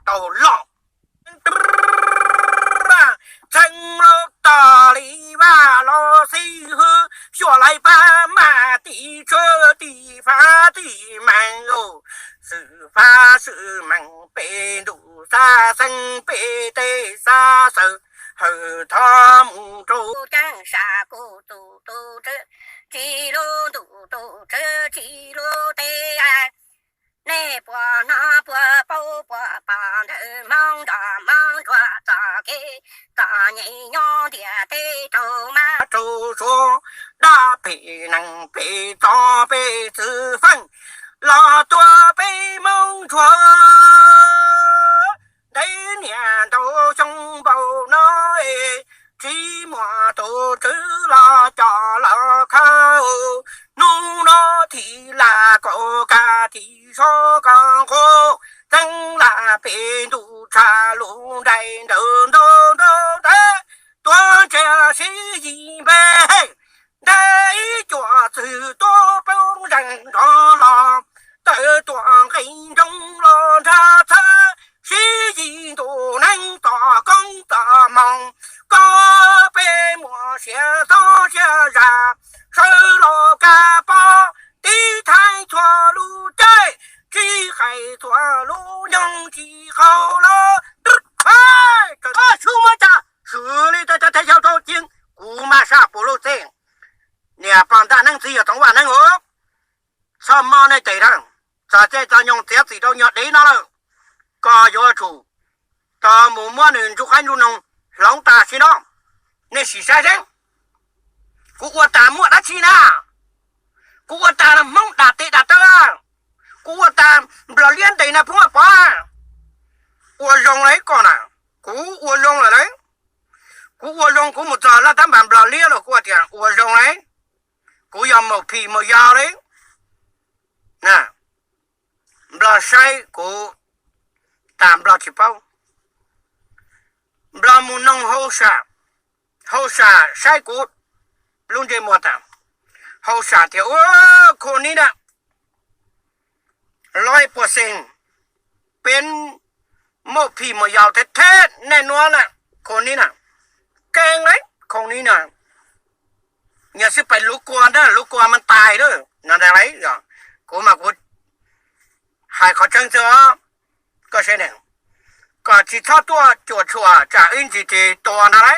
tau loj. Txheeb lub tog li vaj los xib hwb, xyuas lais pab mas tim tswv tim fav tim meej, xwm fav xwm meej peb ntuj xav xeeb peb teb xav xaws, hawm thov mus rau ceeb sam kuv tus tus tswv, tsis lub ntuj tus tswv tsis lub teb. Nej puas hnov puas paub puas pom ntawm Hmoob nrog Hmoob ntsuag txoj kev txom nyem nyob ntiaj teb raug mab raug suav, dab phem neeg phem tsov phem txwv feej los tua peb Hmoob ntsuag. Ntev niaj ntau xyoo npaum no, tsis muaj tus tswv los coj los khawb, hnub no thim lam kaum kab thim sov koj nqus, txeeb lam peb ntuj tshaj lub nraim nrawm nraug nraug ntawd, tuav ntsia sib yim npe, ntawm ib cuam txwg tuav poob zeeg nrov los, tawm tuam nqis nroog los nrhab txhawb, sib yim ntuj neeb tom koob tom hmoov, koj peb muaj siab txob siab zam, sawv los kab pob, tib thaiv txhua lub caij, tsis hais txhua lub nyoog tsis qaug los. Xub muab cas swm li cov thaj xyoo rau ceeb, kuv mas saj puv lub txij. Niam pog ntaj neeb txiv yog toov vaj neeb ua, txhob mob nej tes na. Txog caij txog nyoog txiav txim rau nyuag dev no lawm, koj yuav tsum tau mus muab nws ntsuj qaib ntsuj noog hloov tas sim no. Nej sim saib seb, kuv ua tas muaj dab tsi na? Kuv ua tas Hmoob dam tes dam taw, kuv ua tas Nplog liab ntes na Phoob Vaj Pov. Ua zoo lawm koj na, kuv ua zoo lawm lauj. Kuv ua zoo kuv mus txog laj tab npas Nplog liab los kuv tias ua zoo lawm. Kuv yog maum phim maum yau li. Nplog saib kuv tas Nplog tsis paub. Nplog mus noog hauj sam, hauj sam saib kuv lub ntsej muag tas, hauj sam tias ua, khua ni na, loj puas xees, peb maum phim maum yau thiab thiab nej nuav na, khua ni na, keeb lawm khua ni na. Nyuam xwb pais luv kua ntag, luv kua mas tais lawm no ntag lauj. Kuv mas kuv hais qhov tseeb xwb os. Koj saib ne, kom tsis txhob tuaj cuam tshuam tsam ib ntsis ces tua ntag lauj.